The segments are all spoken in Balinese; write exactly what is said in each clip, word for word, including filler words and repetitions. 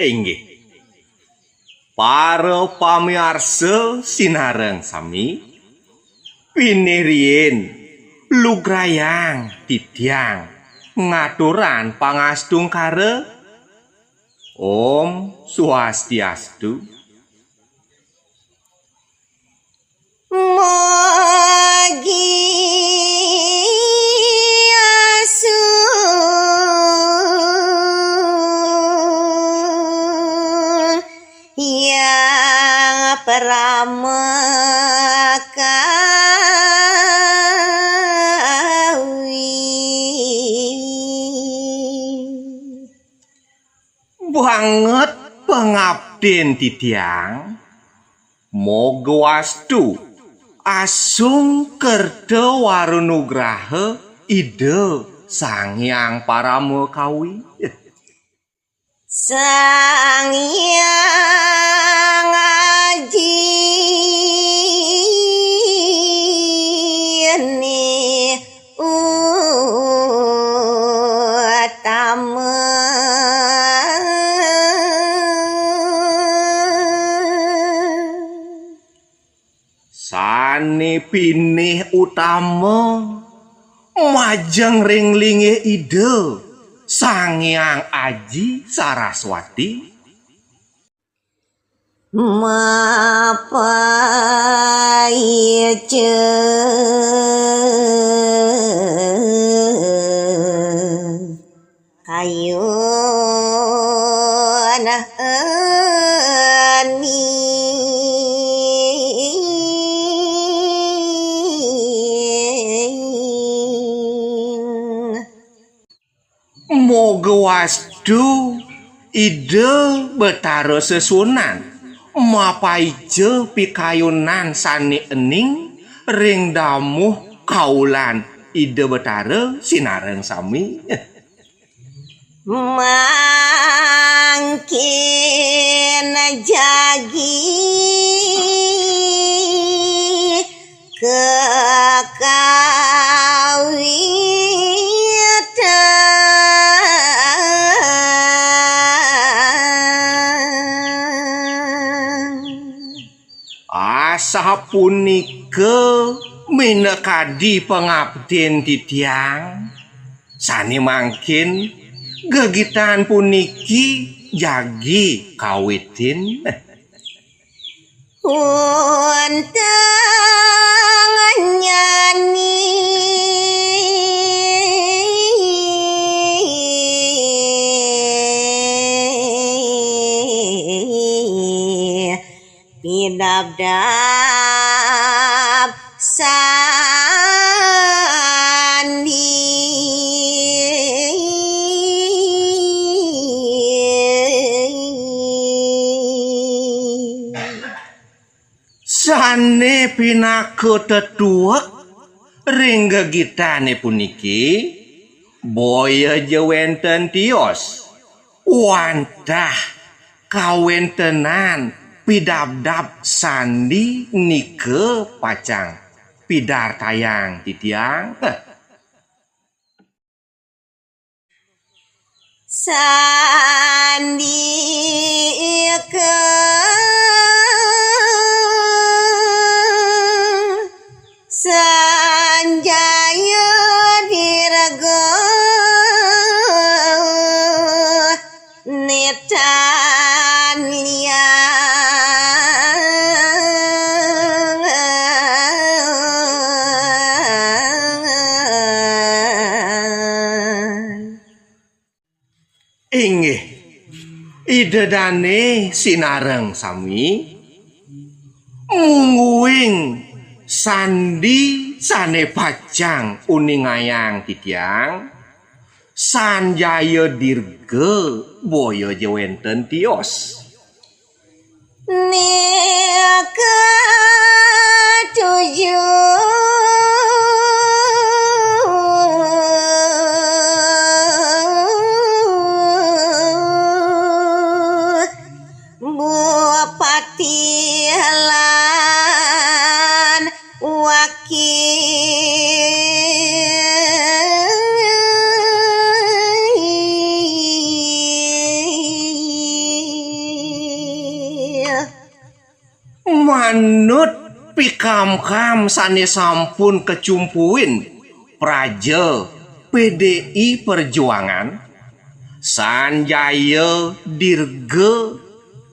Inggih. Para pamiarsa sinareng sami, pinih riin lugrayang titiang ngaturang pangastungkara. Om Swastiastu. Mogi asu yang perama kawi. Banget pangaptin titiang, moga wastu asung kerta warunugraha Ida Sang Hyang Parama Kawi. Sang Hyang Aji ni utama. Sane pinih utama majeng ring linggih Ida Sang Hyang Aji Saraswati. Mapaica kayun ening. Moga wastu Ida Betara Sesuunan mapaica pikayunan sane ening ring damuh kaulan Ida Betara sinareng sami. Mangkin jagi kekawitan. Asapunika minakadi pangaptin titiang, sane mangkin gegitan puniki jagi kawitin. Untang nyani pidabdab sandi. Sane pinaka tetuek ring gegitane puniki, boya ja wenten tios, wantah kawentenan pidabdab sandi nika pacang pidartayang titiang. Sandika Sanjaya Dirga Netan Liang. Inggih, Ida Dane sinareng sami, mungguing sandi sane pacang uningayang titiang, Sanjaya Dirga boya ja wenten tios. Nika tujuh bupati lan wakil. Manut pikamkam sané sampun kacumpuin praja P D I Perjuangan, Sanjaya Dirga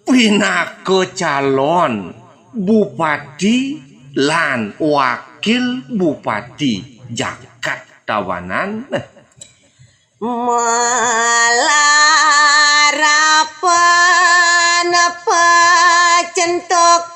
pinaka calon bupati lan wakil bupati jagat Tabanan. Malarapan pacentokan.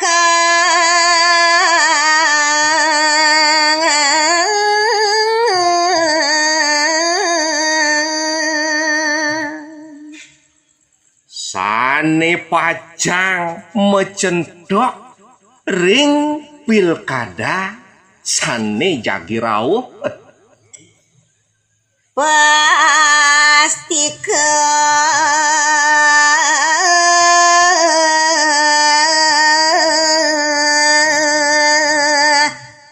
Sané pacang macentok ring pilkada sané jagi rauh. Pastika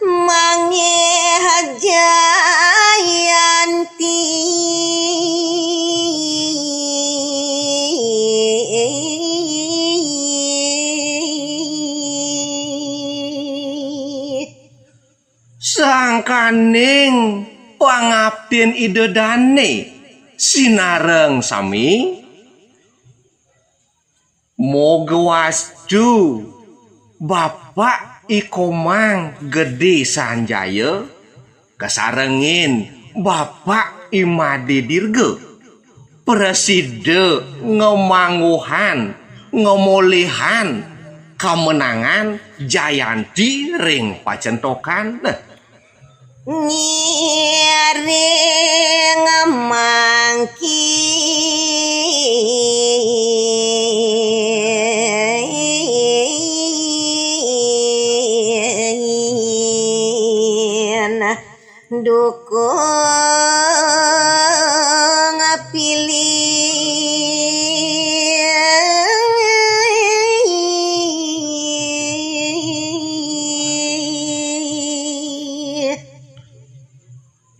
manggih jayanti. Sangkaning pangaptin Ida Dané sinareng sami, moga wastu Bapak I Komang Gedé Sanjaya kasarengin Bapak I Madé Dirga prasida ngamangguhan, ngamolihang kamenangan jayanti ring pacentokan. Ngiring mangkin dukung pilih.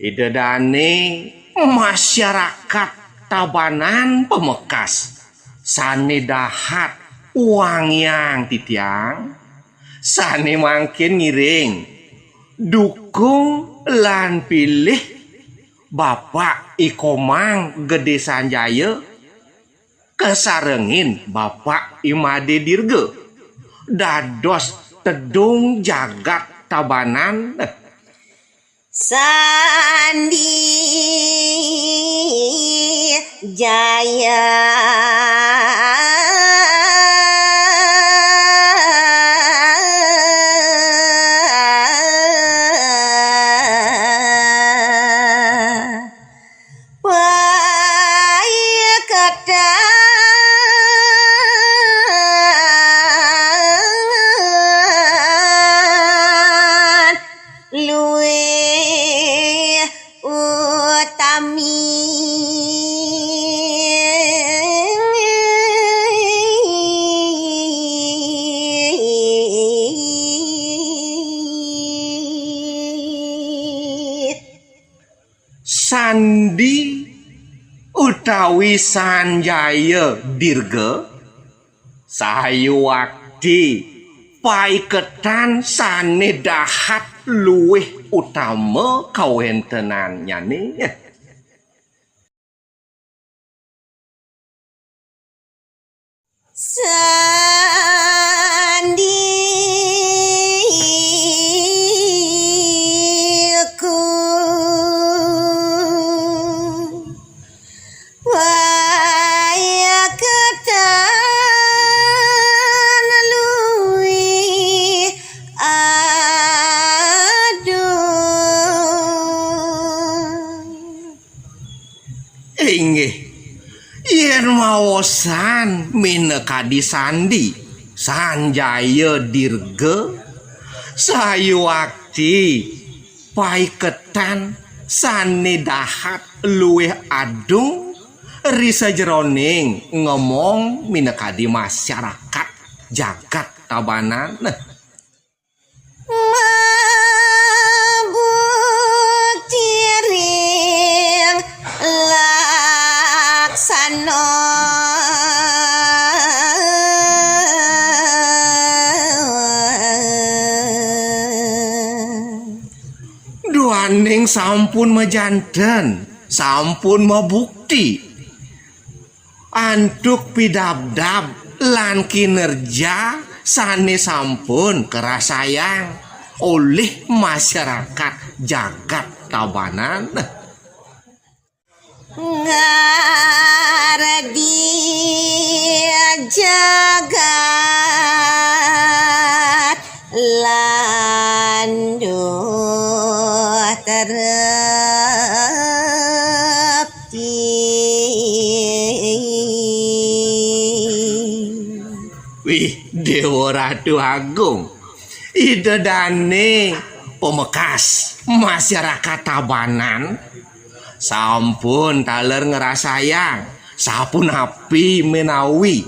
Ida dané masyarakat Tabanan pamekas sané dahat wangiang titiang, sané mangkin ngiring dukung lan pilih Bapak I Komang Gedé Sanjaya kasarengin Bapak I Madé Dirga dados tedung jagat Tabanan. Sandi Jaya. Paiketan luwih utami. Sandi utawi Sanjaya Dirga sayuwakti paiketan sané dahat luwih utama kawéntenannyané. Sandiku paiketan luwih adung. Inggih, yén maosang minakadi sandi Sanjaya Dirga, sayuwakti paiketan sané dahat luwih adung ri sajeroning ngemong minakadi masyarakat jagat Tabanan. Mabukti ring laksana. Nanging sampun majanten, sampun mabukti antuk pidabdab lan kinerja sane sampun karasayang olih masyarakat jagat Tabanan. Ngardi jagat landuh terepti. Wih, Dewa Ratu Agung, Ida Dane pemekas masyarakat Tabanan sampun taler ngrasayang sapunapi menawi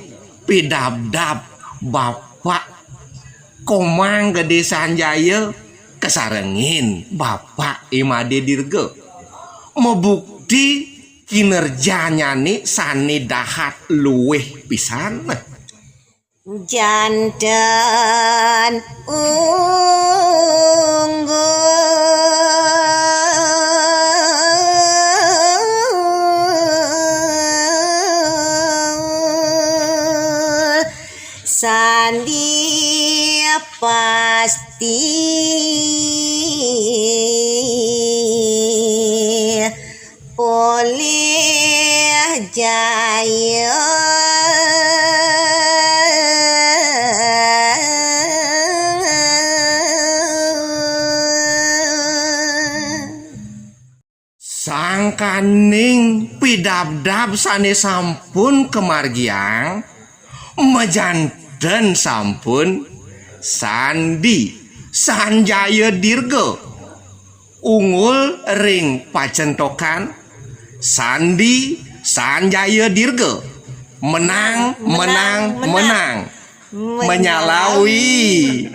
pidabdab Bapak Komang Gede Sanjaya kasarengin Bapak I Made Dirga. Mabukti kinerjanyane sane dahat luwih pisan. Janten unggul sandi pasti polih jaya. Sangkaning pidabdab sane sampun kamargiang, majanten sampun sandi Sanjaya Dirga unggul ring pacentokan. Sandi Sanjaya Dirga menang, menang, menang. Menyalawi.